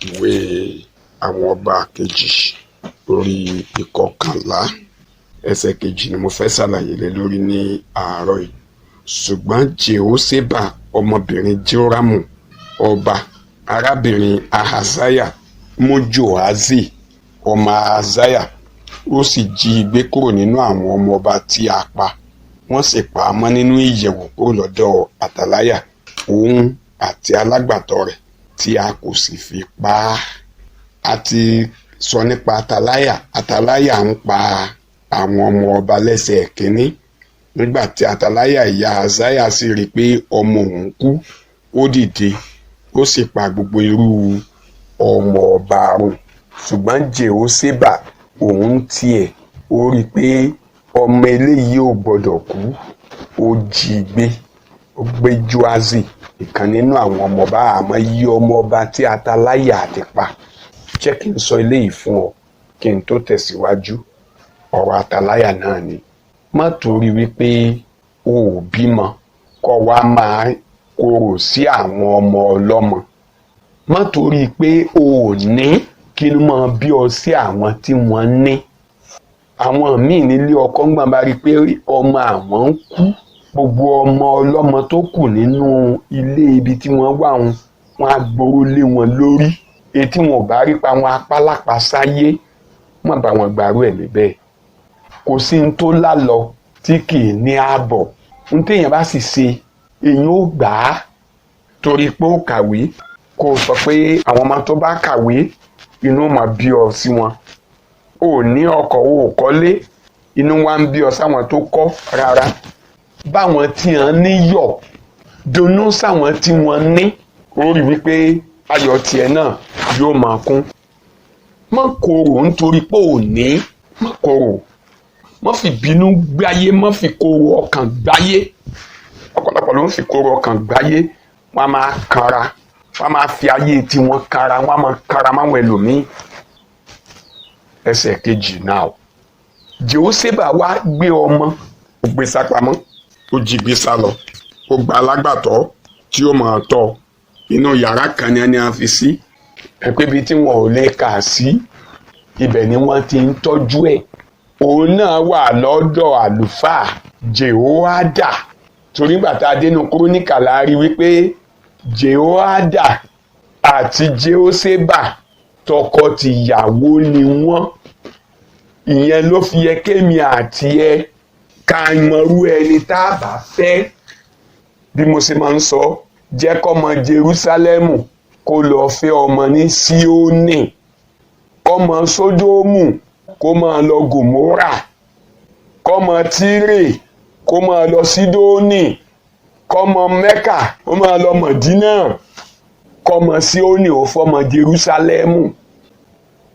Ìwé àwọn ọba kejì, orí 11, ẹsẹ̀ 2 ni mo fẹ́ ṣàlàyé lé lórí ní àárọ̀ yìí. Ṣùgbọ́n Jehoseba, ọmọbìnrin Jehoramu ọba, arábìnrin Ahasiah, mú Joaṣi ọmọ Ahasiah, ó sì jí i gbé kúrò nínú àwọn ọmọ ọba tí a pa. Wọ́n sì pa á mọ́ nínú ìyẹ̀wù kúrò lọ́dọ̀ Àtàláyà, òun àti alágbàtọ́ rẹ̀, tí a kò sì fi pa á. A ti sọ nípa Àtàláyà. Àtàláyà ń pa àwọn ọmọ ọba lẹ́sẹ̀ kínní. Nígbà tí Àtàláyà ìyá Ahasiah sì rí i pé ọmọ òun kú, ó dìde, ó sì pa gbogbo irú ọmọ ọba run. Ṣùgbọ́n Jehoseba, òun tiẹ̀, ó rí i pé ọmọ eléyìí ò gbọdọ̀ kú, ó jí i gbé, ó gbé Joaṣi, ìkan nínú àwọn ọmọ ọba. Àmọ́ iye ọmọ ọba tí Àtàláyà ti pa. Jẹ́ kí n sọ eléyìí fún ọ kí n tó tẹ̀síwájú. Ọ̀rọ̀ Àtàláyà náà ni. Má torí wípé o ò bímọ kó wá máa korò sí àwọn ọmọ ọlọ́mọ. Má torí pé o ò ní kí ló máa bí ọ sí àwọn tí wọ́n ní. Àwọn míì nílé ọkọ ń gbọ́n bá rí i pé ọmọ àwọn ń kú, gbogbo ọmọ ọlọ́mọ tó kù nínú ilé ibi tí wọ́n wà, wọn wọn á gbowó lé wọn lórí. Etí wọn ò bá rí pa wọn apálápa sáyé, má bá wọn gbàrú ẹ̀ níbẹ̀. Kò sí ní tó lálọ tí kì í ní ààbọ̀. Ohun téèyàn bá sì ṣe, èèyàn ó gbà á. Torí pé ó kàwé, kó o sọ pé àwọn ọmọ tó bá kàwé, inú máa bí ọ sí wọn. O ò ní ọkọ̀, o ò kọ́lé, inú wa ń bí ọ sáwọn tó kọ́. Rárá, báwọn tí wọ́n ní yọ̀, dunnú sáwọn tí wọ́n ní, ó rí wípé ayọ̀ tiẹ̀ náà yóò máa kún. Má korò nítorí pé ò ní. Má korò, má fi bínú gbáyé, má fi korò ọkàn gbáyé. Ọ̀pọ̀lọpọ̀ ló ń fi korò ọkàn gbáyé. Wọ́n á máa kanra, wọ́n á máa fi ayé tiwọn kanra, wọ́n á máa kanra máwọn ẹlòmíín. Ẹsẹ̀ 2 náà, Jehoseba wá gbé ọmọ, ó gbé sápamọ́, ó jí gbé sá lọ, ó gba alágbàtọ́ tí ó máa tọ́. Inú yàrá kan ni ẹni a fi sí ẹ pé ibi tí wọn ò lè kà sí, ibẹ̀ ni wọ́n ti ń tọ́jú ẹ̀. Òun náà wà lọ́dọ̀ àlùfáà Jehoiada, torí gbàtà dénú Kúrónìkà la rí wípé Jehoiada àti Jehoseba, tọkọ-tìyàwó ni wọ́n. Ìyẹn ló fi yẹ kémi àti ẹ ká mọrú ẹni tá a bá fẹ́. Bí mo ṣe máa ń sọ, jẹ́ kọ́mọ Jerúsálẹ́mù kó lọ fẹ́ ọmọ ní Síónì, kọ́mọ Sódómù kó máa lọ Gòmórà, kọ́mọ Tírè kó máa lọ Sídónì, kọ́mọ Mẹ́kà kó máa lọ Mọ̀dínà, kọ́mọ Síónì ó fọ́mọ Jerúsálẹ́mù.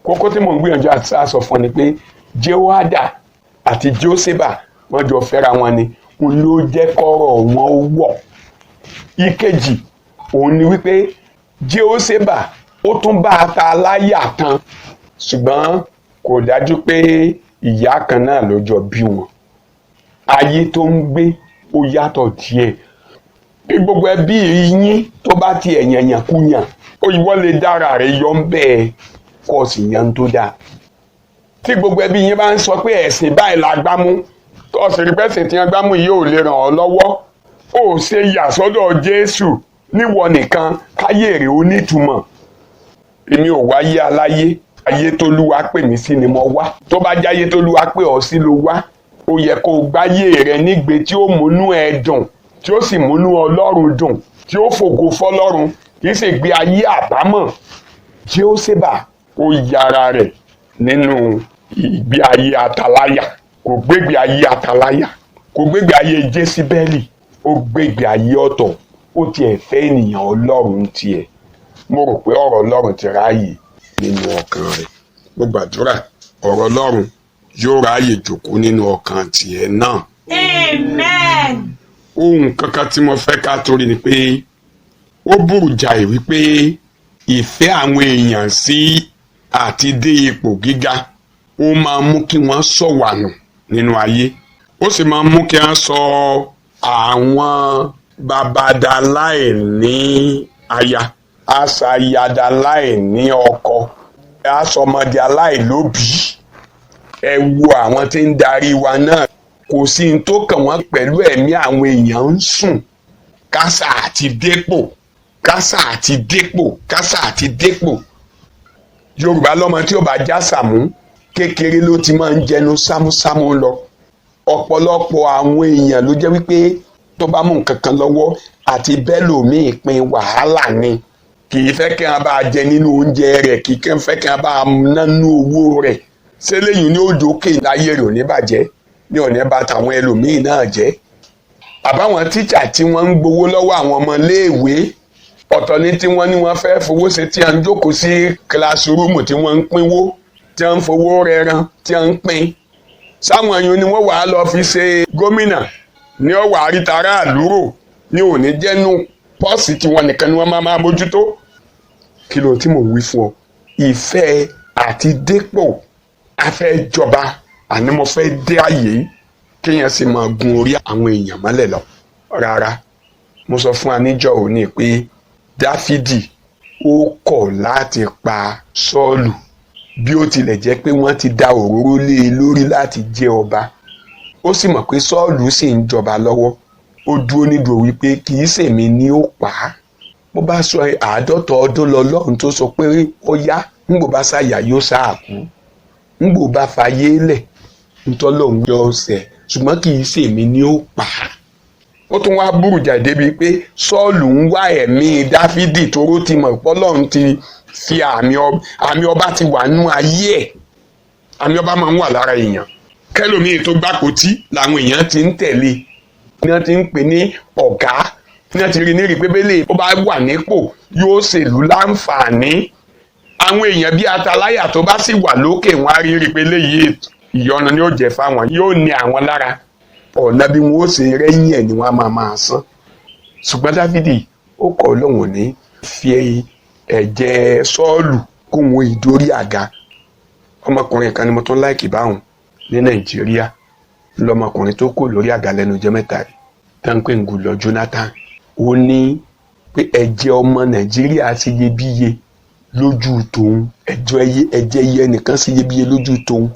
Kókó tí mò ń gbìyànjú àti sọ fún ọ ni pé Jehoiada àti Joseba, wọ́n jọ fẹ́ra wọn ni, òun ló jẹ́ kọ́rọ̀ wọn wọ̀. Ìkejì òun ni wípé Jehoseba, ó tún bá Àtàláyà tán, ṣùgbọ́n kò dájú pé ìyá kan náà ló jọ bí wọn. Ayé tó ń gbé ó yàtọ̀ díẹ̀. Bí gbogbo ẹbí yín tó bá ti ẹ̀yànyàn kúyàn, ó ìwọ lè dára rẹ̀ yọ ń bẹ́ẹ̀ kó o sì yan tó dáa. Tí gbogbo ẹbí yín bá ń sọ pé ẹ̀sìn báyìí la gbámú, tó o sì rí pẹ́sìn tí wọ́n gbámú yìí ò lè ràn ọ́ lọ́wọ́, ó ṣe yà sọ́dọ̀ Jésù níwọ nìkan, káyé rè ó nítumọ̀. Èmi ò wáyé aláyé, ayé tólúwa pè mí sí ni mo wá. Tó bá jáyé tólúwa pè ọ́ sí ló wá, ó yẹ kó o gbáyé rẹ nígbé tí ó múnú ẹ dùn, tí ó sì múnú Ọlọ́run dùn, tí ó fògo fọlọ́run, kì í sì gbé ayé àbámọ̀. Jehoseba, ó yára rẹ̀ nínú ìgbé ayé Àtàláyà. Kò gbégbé ayé Àtàláyà, kò gbégbé ayé Jésíbẹ́lì, ó gbégbé ayé ọ̀tọ̀. Ó tiẹ̀ fẹ́ ènìyàn Ọlọ́run tiẹ̀. Mo rò pé ọ̀rọ̀ Ọlọ́run ti ráàyè nínú ọkàn rẹ̀. Mo gbàdúrà, ọ̀rọ̀ Ọlọ́run yóò ráàyè jòkó nínú ọkàn tiẹ̀ náà. Amen. Ohun kankan tí mo fẹ́ ká torí ni pé ó burú jáì wípé ìfẹ́ àwọn èèyàn sí àti dé ipò gíga, ó máa mú kí wọ́n sọ̀wànù nínú ayé, ó sì máa mú kí wọ́n sọ àwọn babadáláì ní aya. Àṣàyàdà láì ní ọkọ, àṣọmọdé aláìlóbìí. Ẹ wo àwọn tí ń darí wa náà, kò sí ní tó kàn wọ́n pẹ̀lú ẹ̀mí àwọn èèyàn ń sùn. Kásà àti dépò, kásà àti dépò, kásà àti dépò. Yorùbá lọ́mọ tí ó bá já sàmú kékeré ló ti máa ń jẹnu sámúsámú lọ. Ọ̀pọ̀lọpọ̀ àwọn èèyàn ló jẹ́ wípé tó bá mú nǹkan kan lọ́wọ́ àti bẹ́lòmíì pin wàhálà ni. Kì í fẹ́ kí wọ́n bá jẹ nínú oúnjẹ rẹ̀, kì í fẹ́ kí wọ́n bá ná nínú owó rẹ̀. Ṣé lẹ́yìn ní òjòkè láyé rẹ̀ ò ní bàjẹ́, ní òní bá tàwọn ẹlòmíì náà jẹ́? Àbáwọn tíṣà tí wọ́n ń gbowó lọ́wọ́ àwọn ọmọléèwé, ọ̀tọ̀ ní tí wọ́n ní wọ́n fẹ́ fowó ṣe, tí a ń jókòó sí kílásírúùmù tí wọ́n ń pínwó, tí a ń fowó rẹran, tí a ń pín sáwọn ẹ̀yìn ni wọ́n wàá lọ fi ṣe gómìnà ní ọ̀wà àrítàrà àlúrò ní òní jẹ́nu pọ́ọ̀sì tí wọ́n nìkan ni wọ́n máa mójútó. Kí ló tí mò ń wí fún ọ? Ìfẹ́ àti dépò, afẹ́jọba, àní mo fẹ́ dé àyè, kéèyàn sì máa gun orí àwọn èèyàn mọ́lẹ̀ lọ. Rárá, mo sọ fún aníjọ́ òní pé Dáfídì ó kọ̀ láti pa Sọ́ọ̀lù, bí ó tilẹ̀ jẹ́ pé wọ́n ti da òróró lé e lórí láti jẹ ọba. Ó sì mọ̀ pé Sọ́ọ̀lù sì ń jọba lọ́wọ́. Ó dúró nídùú wípé kì í ṣèmi ni ó pa á. Bó bá sọ 50 ọdún lọ lọ́run tó sọ pé ó yá, ńgbò bá ṣàyà yóò sáà kú, ńgbò bá fayé lẹ̀ ńtọ́lọ́hún yọ ọ̀sẹ̀, ṣùgbọ́n kì í ṣèmi ni ó pa á. Ó tún wá burújà débi pé Sọ́ọ̀lù ń wá ẹ̀mí Dáfídì, toró ti mọ̀ pọ́lọ́run ti fi àmì ọba ti wà nú ayé ẹ̀. Àmì ọba máa ń wà lára èèyàn. Kẹlòmíì tó gbàpótí làwọn èèyàn ti ń tẹ̀lé, ní wọ́n ti ń pè ní ọ̀gá, ní wọ́n ti rí ní rí pé bẹ́lẹ̀ ó bá wà nípò yóò ṣèlú láǹfààní. Àwọn èèyàn bíi ataláyà tó bá sì wà lókè wọn á rí rí pé léyìí ìyọnu ni ó jẹ́ fáwọn, yóò ní àwọn lára. Ọ̀nà bí wọn ó ṣe rẹ́yìn ẹ̀ ni wọ́n á máa máa sán. Ṣùgbọ́n Dáfídì ó kọ̀ lóun ní fi ẹ̀jẹ̀ Sọ́ọ̀lù kóun ìdórí àga. Ọmọkùnrin kan ni mo tún láìkì báwọn ní Nàìjíríà, lọmọkùnrin tó kù lórí àga lẹ́nu ọjọ́ mẹ́ta rí táǹpẹ̀ ń gùn lọ, Jonathan. Ó ní pé ẹ̀jẹ̀ ọmọ Nàìjíríà ṣe iyebíye lójú tòun, ẹ̀jẹ̀ iye nìkan ṣe iyebíye lójú tòun.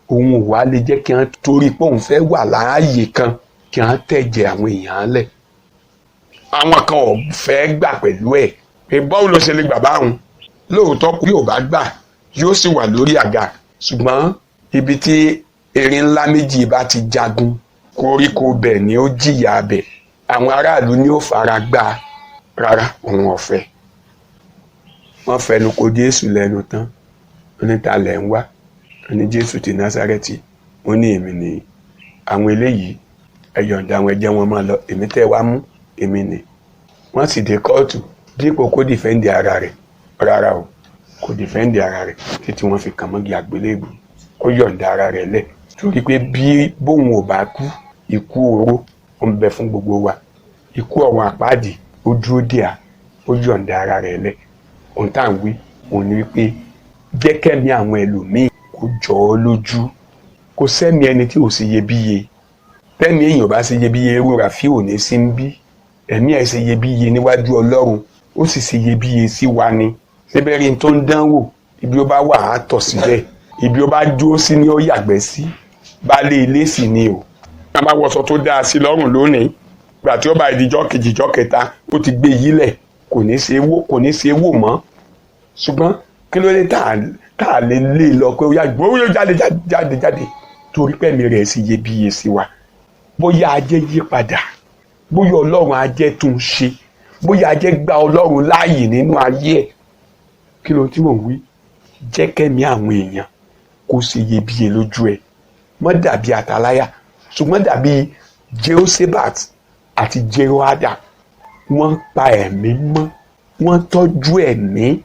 Òun ò wá lè jẹ́ kí wọ́n torí pé òun fẹ́ wà láàyè kan kí wọ́n tẹ̀jẹ̀ àwọn èèyàn lẹ̀. Àwọn kan ò fẹ́ gbà pẹ̀lú ẹ̀ pé báwo ló ṣe lè gbà báwọn. Lóòótọ́ bí ò bá gbà yóò sì wà lórí àga, ṣùgbọ́n ibi tí erin ńlá méjì bá ti jagun, koríko bẹ̀ ni ó jìyà bẹ̀, àwọn aráàlú ni ó fara gbá. Rárá, òun ò fẹ́. Wọ́n fẹnu kò Jésù lẹ́nu tán, oníta lẹ̀ ń wá, ní Jésù ti Násárẹ́tì. Ó ní èmi ni. Àwọn eléyìí ẹ yọ̀ǹda àwọn ẹjẹ́ wọn máa lọ, èmi tẹ́ wá mú èmi ni. Wọ́n sì dé kóòtù, dípò kó dìfẹ́ǹdì ara rẹ̀, rárá o, kò dìfẹ́ǹdì ara rẹ̀ títí wọ́n fi kàn mọ́gi àgbélébùú. Ó yọ̀ǹda ara rẹ̀ lẹ̀ torí pé bí bóun ò bá kú ikú oró ó ń bẹ fún gbogbo wa, ikú ọ̀run àpáàdì ó dúró dè á. Ó yọ̀ǹda ara rẹ̀ lẹ̀. Ohun tá à ń wí òun ni wípé jẹ́ kẹ́mi àwọn ẹlòmíì kó jọ ọ́ lójú. Kò sẹ́mi ẹni tí ò sí iyebíye. Tẹ́mi èèyàn bá sí iyebíye, irú Ràfíù ò ní sí ń bí. Ẹ̀mí ẹ̀ sí iyebíye níwájú Ọlọ́run, ó sì sí iyebíye sí wa ni. Síbẹ̀ rí n tó ń dánwò, ibi ó bá wà á tọ̀ síbẹ̀, ibi ó bá dúró sí ni ó yàgbẹ́ sí, baálé ilé sì ni o. Tá a bá wọṣọ tó dáa sí lọ́rùn lónìí, ìgbà tí ó bá ìdíjọ́ kejì ìjọ́ kẹta, ó ti gbé yílẹ̀, kò ní ṣe wò, kò ní ṣe wò mọ́. Ṣùgbọ́n kí ló dé tá a lè lé lọ pé ó yá gbówó jáde jáde jáde? Torí pẹ̀mí rẹ̀ sì iyebíye sí wa. Bóyá ajé yí padà, bóyá Ọlọ́run ajé tún ṣe, bóyá ajé gba Ọlọ́run láàyè nínú ayé ẹ̀. Kí ló tí mò ń wí? Jẹ́ kẹ́mi àwọn èèyàn kó ṣe iyebíye lójú ẹ̀. Mọ́ dàbí àtàláyà, ṣùgbọ́n dàbí Jehoṣabat àti Jehoiada. Wọ́n pa ẹ̀mí mọ́, wọ́n tọ́jú ẹ̀mí.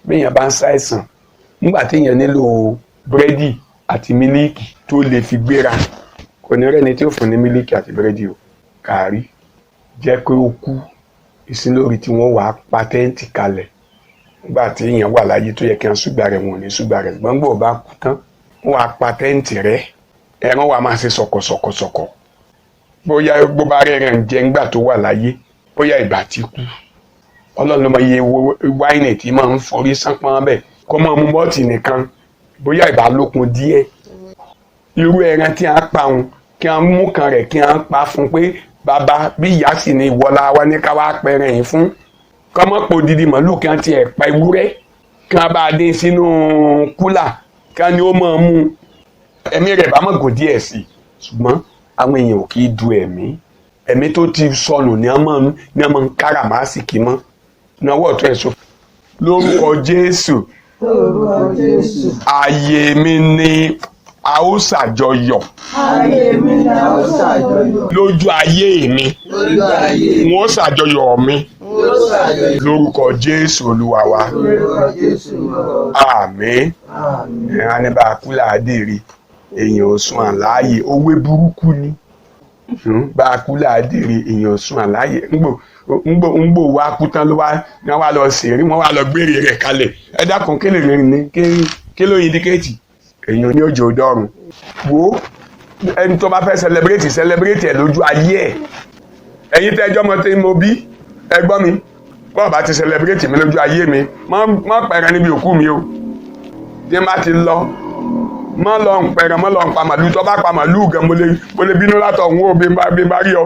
Béèyàn bá ń ṣàìsàn, nígbà téèyàn nílò búrẹ́dì àti mílíìkì tó lè fi gbéra, kò ní rẹ́ni tí ó fún ní mílíìkì àti búrẹ́dì o. Kàrí jẹ́ pé ó kú ìsínlórí tí wọ́n wàá patẹ́ǹtì kalẹ̀. Nígbà tí èèyàn wà láyé tó yẹ kí wọ́n ṣùgbà rẹ̀, wọn ò ní ṣùgbà rẹ̀. Gbọ́ngbò bá kú tán, wọ́n wàá patẹ́ǹtì rẹ̀, ẹran wàá máa ṣe sọ̀kọ̀sọ̀kọ̀sọ̀kọ̀. Bóyá bó bá rẹ̀rẹ̀ ń jẹ ńgbà tó wà láyé, bóyá ìgbà tí kú. Ọlọ́run ló mọ iye wáìnì tí máa ń forí sánpọ́n bẹ́ẹ̀ kó máa mu mọ́ọ̀tì nìkan bóyá ìbálòpọ̀ díẹ̀. Irú ẹran tí a pa òun kí a mú kan rẹ̀ kí a pa fún pé bàbá bí ìyá sì ni ìwọlá wa ní ká wá pẹran yìí fún, kọ́ mọ́ pò dídì màlúù kí a tiẹ̀ pa ewúrẹ́ kí a bá dé sínú kúlà kí a ní ó máa mú ẹ̀mí rẹ̀ bá mọ̀ gùn díẹ̀ sí i. Ṣùgbọ́n àwọn èèyàn ò kì í du ẹ̀mí, ẹ̀mí tó ti sọnù ní a máa ń káràmásìkì mọ́. Náwó ọ̀tún ẹ̀ sọ lórúkọ Jésù. Lórúkọ Jésù. Ayé mi ni a ó ṣàjọyọ̀. Ayé mi ni a ó ṣàjọyọ̀. Lójú ayé mi. Lójú ayé mi. N ó ṣàjọyọ̀ mi. N ó ṣàjọyọ̀. Lórúkọ Jésù Olúwa wa. Lórúkọ Jésù Olúwa wa. Àmín. Àmín. Ẹ̀rọ ní bá a kú láàdé rí èèyàn ò sùn àláyé, owó burúkú ni. Bá a kú láàdé rí èèyàn ò sùn àláyé. Ngbò wá kú tán ló wá ní wọ́n wá lọ sèré, wọ́n wá lọ gbére rẹ̀ kalẹ̀. Ẹ dákun kí lè rìn ní kí ló indicate? Èèyàn ní òjò dọ́run. Wo ẹni tó bá fẹ́ celebrate celebrate ẹ̀ lójú ayé ẹ̀. Ẹ̀yin tẹ́jọ́ mọ tí mo bí ẹ gbọ́ mi. Bọ́ọ̀ bá ti celebrate mi lójú ayé mi, má pẹran níbi òkú mi o. Tí n bá ti lọ, má lọ ń pẹran, má lọ ń pa màlúù. Tó bá pa màlúù gan, mo lè bínú látọ̀ ń wò bí n bá rí ọ.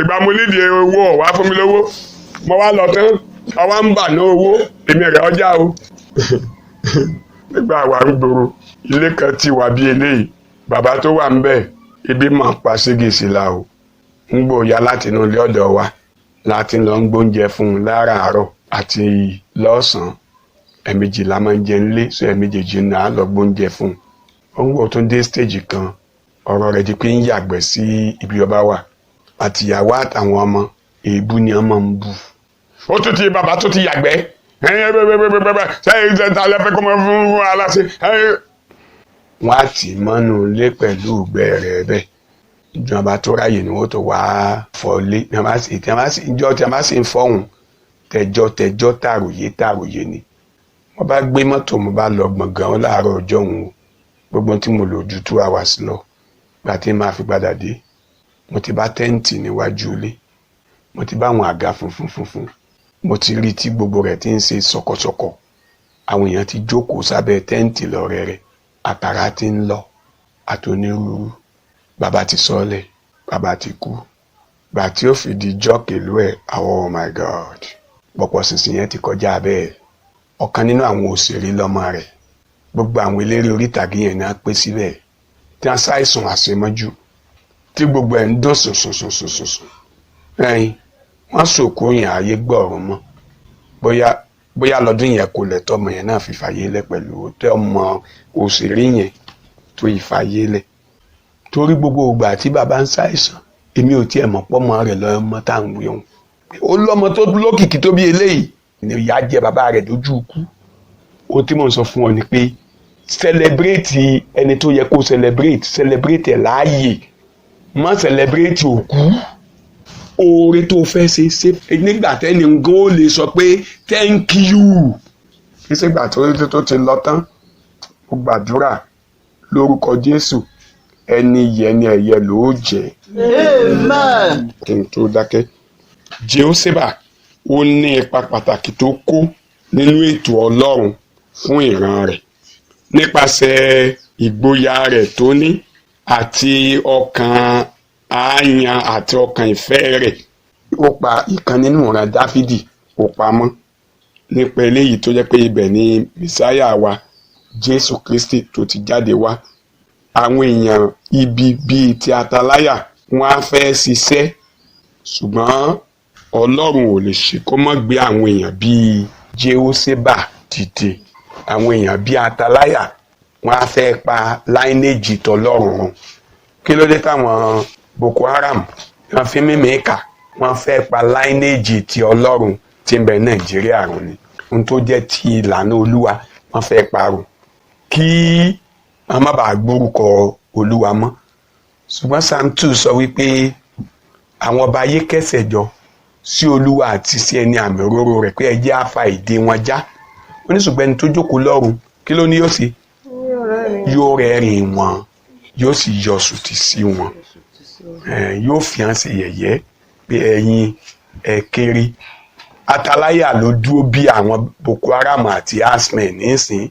Ìgbà mo nídìí owó ọ̀ wá fún mi lówó, mo wá lọ tán, àwa ń bà ní owó, èmi rẹ̀ ọjà o. Nígbà wà ń gbòòrò, ilé kan ti wà bí eléyìí, bàbá tó wà ń bẹ̀, ibi máa pa ségèsì la o. Ń gbòòyà láti inú ilé ọ̀dọ̀ wa láti lọ ń gbóúnjẹ fún un láràárọ̀ àti lọ́sàn-án. Ẹ̀ẹ̀mejì la máa ń jẹ nílé, so ẹ̀ẹ̀mejì náà lọ gbóúnjẹ fún un. Ó ń wò tó dé stage kan, ọ̀rọ̀ rẹ̀ di pé ń yàgbẹ́ sí ibi ọba wà. Àtìyàwó àtàwọn ọmọ èébú ni wọ́n máa ń bú. Ó tún ti bàbá tó ti yàgbẹ́. Wọ́n á tì í mọ́nú ilé pẹ̀lú ìgbẹ́ rẹ̀ bẹ́ẹ̀. Ìjọba tó ráyè ni wọ́n tó wá fọ́lé. Ìjọ tí a bá sì ń fọ́hùn tẹjọ́ tẹjọ́ tàròyé tàròyé ni. Wọ́n bá gbé mọ́tò mo bá lọ gbọ̀ngàn láàárọ̀ ọjọ́ òun o. Gbogbo tí mo lò ju 2 hours lọ. Ìgbà tí màá fi padà dé, mo ti bá tẹ́ǹtì níwájú ilé. Mo ti bá àwọn àga funfun funfun. Mo ti rí tí gbogbo rẹ̀ ti ń ṣe sọ̀kọ̀sọ̀kọ̀. Àwọn èèyàn ti jókòó sábẹ́ tẹ́ǹtì lọ́rẹ́ rẹ̀. Àkàrà ti ń lọ àtonírúurú. Bàbá ti sọ́lẹ̀, bàbá ti kú. Gbà tí ó fi di jọ́kèlú ẹ̀, oh my God. Pọ̀pọ̀ ṣìnṣìn yẹn ti kọjá bẹ́ẹ̀. Ọ̀kan nínú àwọn òṣèré lọ́mọ rẹ̀. Gbogbo àwọn eléré orí ìtàgé yẹn náà pé síbẹ̀. Tí wọ́n ṣàìsùn àṣemọ́jú. Tí gbogbo ẹ̀ ń dùn sùn sùn sùn sùn sùn sùn. Ẹyin, wọ́n sòkò yẹn ààyè gbọ̀rún mọ́. Bóyá lọ́dún yẹn kò lẹ̀ tọ́mọ yẹn náà fi fàyè lẹ̀ pẹ̀lú tẹ́ ọmọ òṣèré yẹn tó ìfàyè lẹ̀. Torí gbogbo ìgbà tí bàbá ń ṣàìsàn, èmi ò tiẹ̀ mọ̀ pọ́mọ rẹ̀ lọ́mọ tá à ń wí òun. Ó lọ́mọ tó lókìkí tó bí eléyìí. Ni ìyá jẹ bàbá rẹ̀ lójú ikú. Ohun tí mò ń sọ fún ọ ni pé celebrate ẹni tó yẹ kó celebrate, celebrate ẹ̀ láàyè. Má celebrate òkú. Oore tó fẹ́ ṣe ṣe nígbà tẹ́ni gan ó lè sọ pé thank you. Kì í ṣe ìgbà tó ti lọ tán. Mo gbàdúrà lórúkọ Jésù, ẹni yẹ ni ẹ̀yẹ ló jẹ́. Amen. Kí n tó dákẹ́. Jehoseba ó ní ipa pàtàkì tó kó nínú ètò Ọlọ́run fún ìran rẹ̀. Nípasẹ̀ ìgboyà rẹ̀ tó ní àti ọkàn àáyán àti ọkàn ìfẹ́ rẹ̀. Ó pa ìkan nínú ìran Dáfídì ó pamọ́. Nípa eléyìí tó jẹ́ pé ibẹ̀ ni Mèsáyà wa Jésù Kristi tó ti jáde wá. Àwọn èèyàn ibi bíi ti Ataláyà wọ́n á fẹ́ ṣiṣẹ́, ṣùgbọ́n Ọlọ́run ò lè ṣe kó má gbé àwọn èèyàn bíi Jehoseba dìde. Àwọn èèyàn bíi Ataláyà wọ́n á fẹ́ pa láínéjì tọlọ́run run. Kí ló dé táwọn Boko Haram wọ́n fi mímí kà, wọ́n fẹ́ pa láínéjì ti Ọlọ́run tí ń bẹ Nàìjíríà run ni. Ohun tó jẹ́ ti ìlànà Olúwa wọ́n fẹ́ parun kí wọ́n má bàa gbórúkọ Olúwa mọ́. Ṣùgbọ́n Psalm 2 sọ wípé àwọn ọba ayé kẹsẹ̀ jọ sí Olúwa àti sí ẹni àmì òróró rẹ̀ pé ẹ jẹ́ á fa ìdè wọn já. Ó ní ṣùgbọ́n ẹni tó jókòó lọ́run kí ló ní yóò ṣe? Yóò rẹ́rìn wọn, yóò sì yọ sùtì sí wọn. Yóò fi hàn sí yẹ̀yẹ́ pé ẹ̀yin ẹ̀ kéré. Ataláyà ló dúró bí àwọn Boko Haram àti asmen nísìn.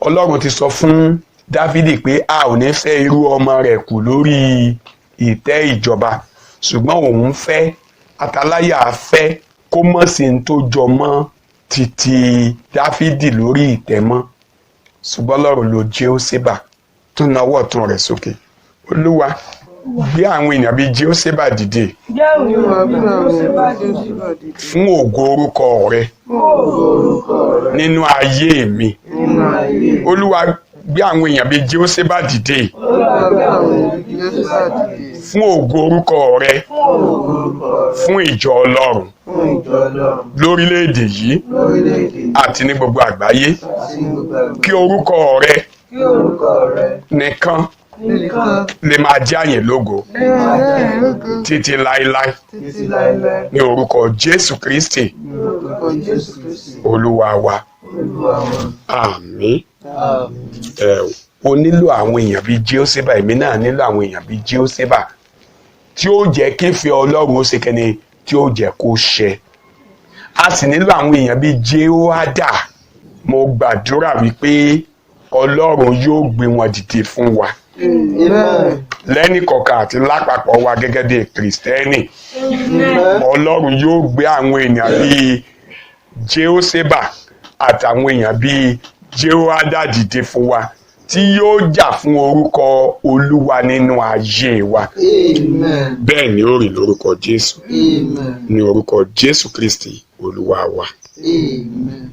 Ọlọ́run ti sọ fún Dáfídì pé a ò ní fẹ́ irú ọmọ rẹ̀ kù lórí ìtẹ́ ìjọba, ṣùgbọ́n òun fẹ́ Ataláyà fẹ́ kó mọ̀ sí ní tó jọ mọ́ títí Dáfídì lórí ìtẹ́ mọ́. Ṣùgbọ́n Ọlọ́run ló Jehoseba. Tún nawọ́ ọ̀tún rẹ̀ sókè. Olúwa, gbé àwọn èèyàn bíi Jehoseba dìde fún ògo orúkọ rẹ nínú ayé mi. Olúwa, gbé àwọn èèyàn bíi Jehoseba dìde fún ògo orúkọ rẹ, fún ìjọ Ọlọ́run lórílẹ̀‐èdè yìí àti ní gbogbo àgbáyé, kí orúkọ rẹ nìkan lè máa jẹ́ àyìn lógo títí láéláé, ní orúkọ Jésù Kristi Olúwa wa. Àmín. O nílò àwọn èèyàn bíi Jehoseba, èmi náà nílò àwọn èèyàn bíi Jehoseba tí ó jẹ́ kéfì Ọlọ́run ó ṣe kẹ́ni tí ó jẹ́ kó ṣẹ. A sì nílò àwọn èèyàn bíi Jehoada. Mo gbàdúrà wípé Ọlọ́run yóò gbé wọn dìde fún wa lẹ́nìkọ̀ọ̀kan àti lápapọ̀ wa gẹ́gẹ́ bí Kìrìsìtẹ́nì. Ọlọ́run yóò gbé àwọn èèyàn bíi Jehoseba àtàwọn èèyàn bíi Jehoada dìde fún wa tí yóò jà fún orúkọ Olúwa nínú ayé wa. Bẹ́ẹ̀ ni ó rí lórúkọ Jésù. Ní orúkọ Jésù Kristi Olúwa wa. Amen.